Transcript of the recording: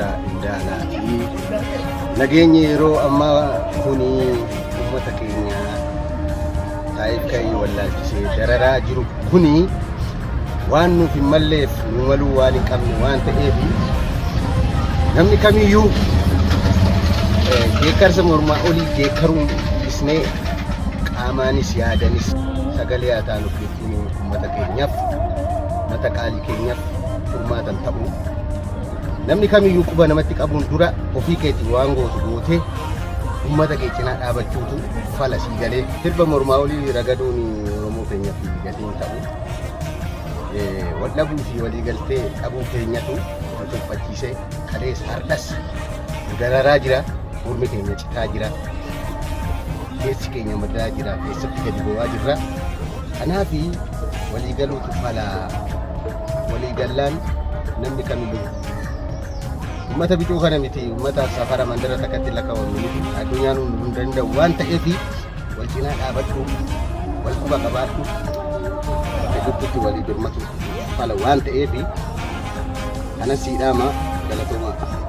Bulchaa Indaalaati. Nageenyi yeroo ammaa kuni uummata keenya taa'eef ka'ee wallaalchisee dararaa jiru kuni waan nuuf hin malleef nu maluu waan hin qabne waan ta'eef namni kamiyyuu jeekkarsa mormaa olii jeekkaruun dhiisnee qaamaanis yaadanis sagalee haa taanu jechuun uummata keenyaaf uummata qaalii keenyaaf furmaatan ta'u. Namni kamiyyuu quba namatti qabuun dura ofii keetiin waan gootu gootee uummata kee cinaa dhaabachuutu fala sii galee. Sirba mormaa olii ragaduun Oromoo keenyaaf gatiin ta'u. Wal dhabuu fi walii galtee dhabuu keenyatu nu tuffachiisee kaleessa har'as nu dararaa jira. Mormi keenya citaa jira. Keessi keenya madaa jira. Keessatti gadi bu'aa jirra. Kanaaf walii galuutu fala. Walii gallaan namni kamiyyuu uummata bicuu kana miti uummata safara mandara takkatti lakkaawwamu miti addunyaan hin danda'u waan ta'eef wal cinaa dhaabadhu wal quba qabaadhu bakka jirtutti walii birmatu fala waan ta'eef kanas sii dhaama galatoomaa.